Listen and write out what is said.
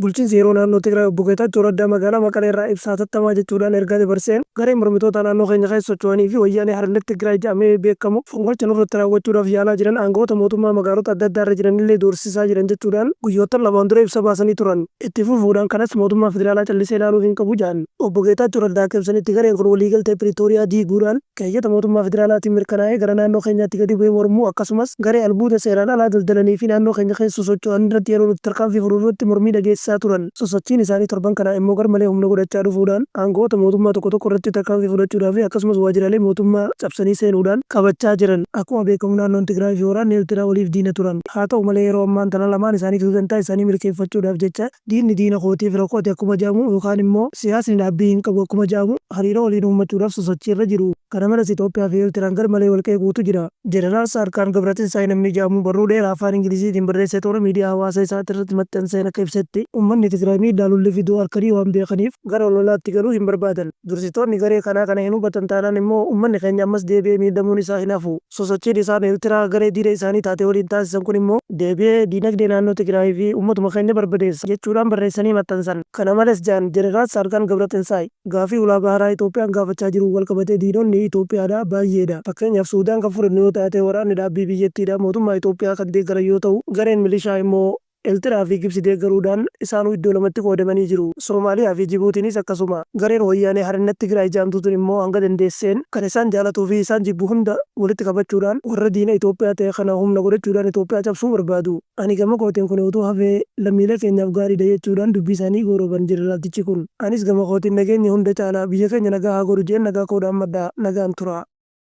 Bulchiinsi yeroo naannoo Tigraay Obbo Geetaachoo Raddaa magaalaa Maqalee irraa ibsa hatattamaa jechuudhaan ergaa dabarseen, gareen mormitootaa naannoo keenya keessa socho'anii fi Wayyaanee Harnet Tigraay jedhamee beekamu fonqolcha nurratti raawwachuudhaaf yaalaa jiran aanga'oota mootummaa magaalota adda addaa irra jiranillee doorsisaa jiran jechuudhaan guyyoottan lamaan dura ibsa baasanii turan. Itti fufuudhaan kanas mootummaan federaalaa callisee ilaaluu hin qabu jedhan. Obbo Geetaachoo Raddaa akka ibsanitti gareen kun waliigaltee Piriitooriyaa diiguudhaan keeyyata mootummaa federaalaatiin mirkanaa'ee gara naannoo keenyaatti gadi bu'ee mormuu akkasumas garee albuuda seeraan alaa daldalanii fi naannoo keenya keessa sosocho'an irratti yeroo nuti tarkaanfii fudhurrutti mormii dhageessisaa turan. Sosochiin isaanii torban kanaa immoo garmalee humna godhachaa dhufuudhaan aanga'oota mootummaa tokko tokko irratti tarkaanfii fudhachuudhaa fi akkasumas waajjiraalee mootummaa cabsanii seenuudhaan qabachaa jiran. Akkuma beekamu naannoon Tigraay fi waraanni Eertiraa waliif diina turan. Haa ta'u malee yeroo ammaan tana lamaan isaaniituu dantaa isaanii milkeeffachuudhaaf jecha diinni diina kootii fira kooti akkuma jedhamu yookaan immoo siyaasni dhaabbii hin qabu akkuma jedhamu hariiroo waliin uummachuudhaaf sosochii irra jiru. Kana malees Itoophiyaa fi Eertiraan garmalee wal qeequutu jira. Jeneraal Tsaadqaan Gabratinsaay namni jedhamu barruu dheeraa afaan Ingiliziitiin barreessee toora miidiyaa hawaasa isaatirratti maxxanseen akka ibsetti, ummanni Tigraay miidhaa lolli fidu arkanii waan beekaniif gara lolaatti galuu hin barbaadan. Dursitoonni garee kanaa kana hin hubatan taanaan immoo ummanni keenya ammas deebi'ee miidhamuun isaa hin hafu. Sosochiin isaan Eertiraa garee diina isaanii taate waliin taasisan kun immoo deebi'ee diinagdee naannoo Tigraay fi ummatuma keenya barbadeessa, jechuudhaan barreessanii maxxansan. Kana malees jedhan Jeneraal Tsaadqaan Gabratinsaay, gaafii ulaa baharaa Itoophiyaan gaafachaa jiruun walqabatee diinonni Itoophiyaadhaa baay'eedha. Fakkeenyaaf Suudaan kan fudhannu yoo taate waraanni dhaabbii biyyattiidhaa mootummaa Itoophiyaa kan deeggaran yoo ta'u, gareen milishaa immoo Eltiraa fi Gibtsi deeggaruudhaan isaanuu iddoo lamatti qoodamanii jiru. Soomaaliyaa fi Jibuutiinis akkasuma. Gareen Wayyaanee Harinnat Tigraay jedhamtu tun immoo hanga dandeesseen kan isaan jaalatuu fi isaan jibbu hunda walitti qabachuudhaan warra diina Itoophiyaa ta'e kana humna godhachuudhaan Itoophiyaa cabsuu barbaadu. Ani gama kootiin kuni utuu hafee lammiilee keenyaaf gaariidha jechuudhaan dubbii isaanii gooroban Jeneraaltichi kun. Anis gama kootiin nageenyi hunda caala, biyya keenya nagaa haa godhu jedheen nagaa koo dhaammadha. Nagaan turaa.